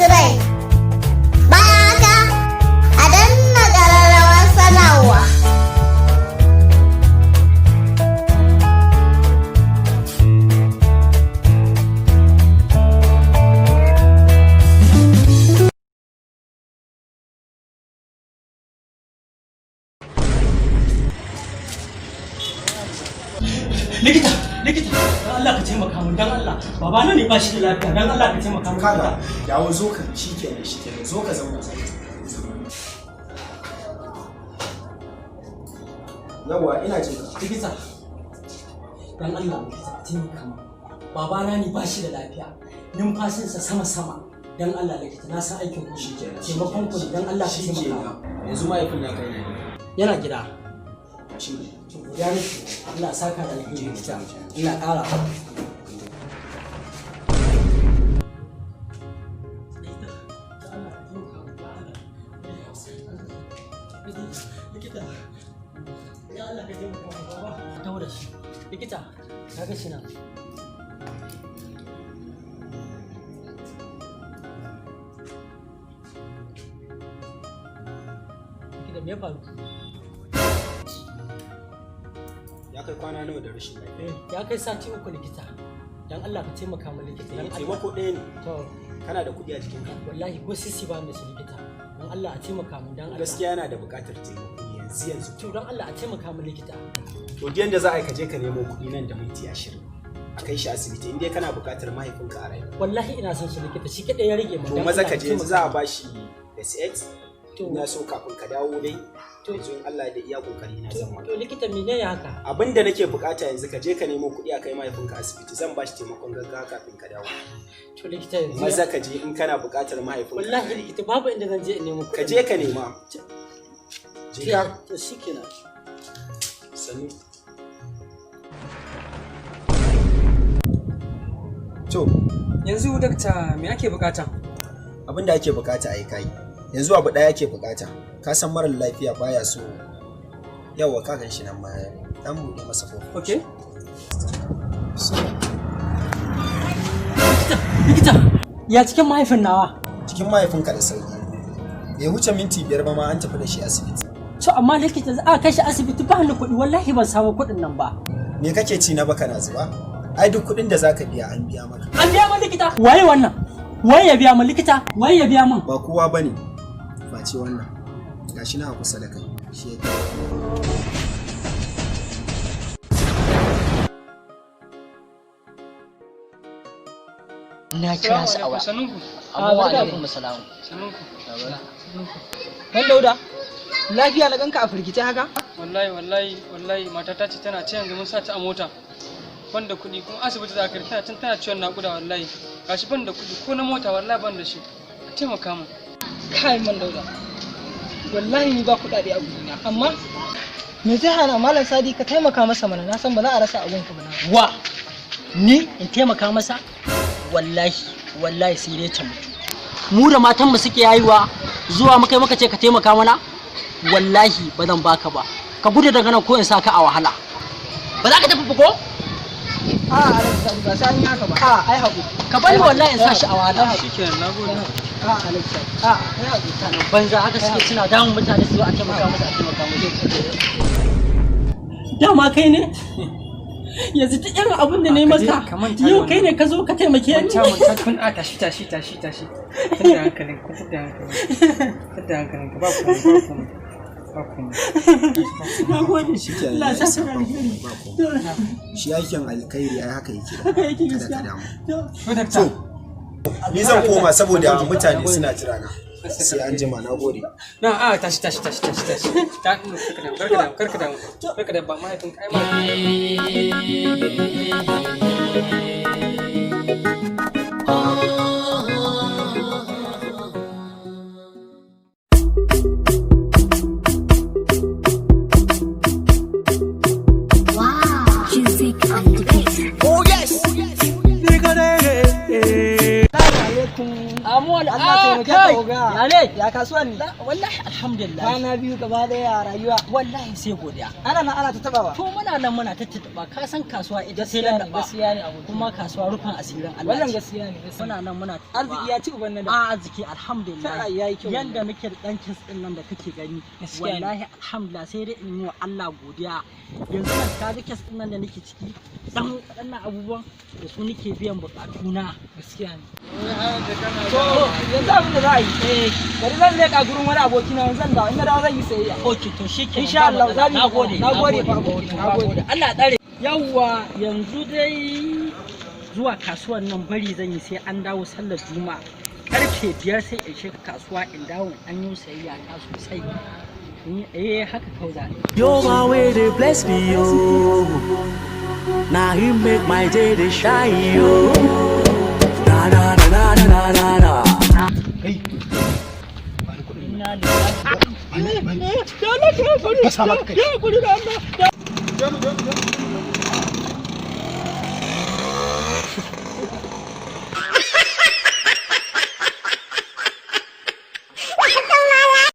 Subscribe. Bayan haka, a danna ƙararrawar sanarwa. Likita, likita, dan Allah ka taimaka mun, dan Allah. Babana ne ba shi da lafiya, dan Allah ka taimaka mun. Kaga, dawo, zo ka, shikenan, shikenan, zo ka zauna. Yawa, ina jin ka. Likita, dan Allah, likita, ka taimaka mun. Babana ne ba shi da lafiya, numfashinsa sama sama. Dan Allah likita, na san aikin ku. Shikenan. Taimakon ku ne, dan Allah ka taimaka mun. Shikenan, yanzu mahaifin naka yana ne? Yana gida. Shi ne. To, godiya nake, Allah saka da alheri likita, Allah ƙara. Likita, ya Allah ka taimaka mun, baba. Taho da shi. Likita, ka ga shi nan. Likita, me ya faru? Ya kai kwana nawa da rashin lafiya? Ya kai sati 3, likita. Dan Allah ka taimaka min, likita, dan Allah. Taimako ɗaya ne. To. Kana da kuɗi a jikinka? Wallahi ko sisi ba mu da shi, likita. Dan Allah a taimaka min, dan Allah. Gaskiya yana da buƙatar taimako yanzu yanzu. To, dan Allah a taimaka min, likita. To, duk yanda za a yi, ka je ka nemo kuɗi nan da minti 20 a kai shi asibiti, in dai kana buƙatar mahaifinka a rayuwa. Wallahi ina son shi, likita, shi kadai ya rage min. To, Dan maza Allah ka je yanzu, taimaka za a min. bashi S8. To. In ya so kafin ka dawo dai. To. Yanzu in Allah da iya kokari na zan maka. To likita, menene haka? Abin da nake bukata yanzu, ka je ka nemo kuɗi a kai mahaifinka asibiti, zan bashi taimakon gaggawa kafin ka dawo. To likita, yanzu Maza ka je in kana bukatar mahaifinka. Wallahi likita, babu inda zan je in nemo kuɗin. Ka je ka nema, je ka. To, shikenan. Sannu. To. Yanzu dakta, me ake bukata? Abin da ake bukata ai kai yanzu abu ɗaya ake bukata. Ka san marar lafiya baya so. Yawa, ka gan shi nan ma, dan buɗe masa kofa. Okay. Likita, likita, ya cikin mahaifin nawa? Cikin mahaifinka da sauki, bai wuce minti 5 ba ma an tafi da shi asibiti. To amma likita, za a kai shi asibiti ba ni kuɗi, wallahi ban samu kuɗin nan ba. Me kake ci na baka na zuba? Ai duk kuɗin da zaka biya an biya maka. An biya min, likita? Waye wannan? Waye ya biya min, likita? Waye ya biya min? Ba kowa bane face wannan, gashi na a kusa da kai, shi ya biya. Na kira su a waya. Sannunku. Amma wa alaikum salam. Sannunku. Dan Dauda, lafiya na ganka a firgice haka? Wallahi, wallahi, wallahi, matata ce tana ce yanzu mun sa ta a mota. Ban da kuɗi, kuma asibiti za a kai tana can tana ciwon naƙuda wallahi. Gashi ban da kuɗi ko na mota, wallahi ban da shi. A taimaka min. Kai man Dauda, wallahi ni ba kuɗaɗe a gurina, amma me zai hana Malam Sadi ka taimaka masa mana, na san ba za a rasa abun ka ba na. Wa? Ni in taimaka masa? Wallahi, wallahi sai dai ta mutu. Mu da matanmu suke haihuwa zuwa muka yi muka ce ka taimaka mana? Wallahi ba zan baka ba. Ka gudu daga nan ko in sa ka a wahala. Ba za ka tafi ba ko? A'a Alhaji Sadi, ba sai an yi haka ba. A'a, ai haƙuri. Ka bari wallahi in sa shi a wahala. Shikenan, nagode. A'a Alhaji Sadi, a'a, ai haƙuri. Mutanen banza haka suke suna damun mutane, su zo a taimaka musu, a taimaka musu. Dama kai ne? Yanzu duk irin abin da na yi Ka je maka, ka manta da yau kai wannan. ne ka zo ka taimake ni. Manta, manta tun a tashi, tashi, tashi, tashi. Kwantar da hankalin, kwantar da hankalin. Kwantar da hankalin ka, ba komai, ba komai. Ba komai. Na gode. Shikenan, Allah ya ya isa, saka ba alheri. komai, ba komai. Shi aikin alkhairi ai haka yake da Haka yake kada ka gaskiya. damu. To. To dakta. To, ni zan koma saboda mutane suna jira na, sai an jima, na gode. Na a tashi, tashi, tashi, tashi, tashi. Ta karka damu, karka damu, karka damu. Karka damu, ba mahaifinka ai mahaifinka. Music on the beat. Salamu alaikum. alaikum. Amuwal. Allah taimake ka, oga. Ya ne? Ya kasuwan ne? Wallahi alhamdulillah. Kwana biyu gaba daya a rayuwa. Wallahi sai godiya. Ana nan ana ta tabawa. To, muna nan muna tattaɓa, ka san kasuwa ita sai Gaskiya ne, lallaba. gaskiya ne aboki. Kuma kasuwa rufin asirin Allah Wannan ce. gaskiya ne, gaskiya. Muna nan muna tattaɓa. Arziki ya ci uban nan da. A, arziki alhamdulillah. Kai, yayi kyau. Yanda muke da ɗan kes ɗin nan da kake gani. Gaskiya ne. Wallahi alhamdulillah, sai dai in yi wa Allah godiya. Yanzu nan ka ga kes ɗin nan da nake ciki, dan waɗannan abubuwan da su nake biyan buƙatuna. Gaskiya ne. To, yanzu abin da za a yi. Bari zan leƙa gurin wani aboki na, zan dawo. In na dawo zan yi sayayya. Ok, to shi ke. Insha Allah, za mu yi. Na gode. Na gode fa, aboki. Na gode. Allah tsare. Yawwa, yanzu dai zuwa kasuwan nan bari zan yi sai an dawo sallar juma'a karfe 5, sai in shiga kasuwa in dawo an yi sayayya ta sosai. Eh, haka kawai za a yi. You're my way to bless me, oh. Now he make my day to shine, oh. Na na na na na na na. Kai, ba ni kuɗin. Inna lillahi. Fasa maka kai.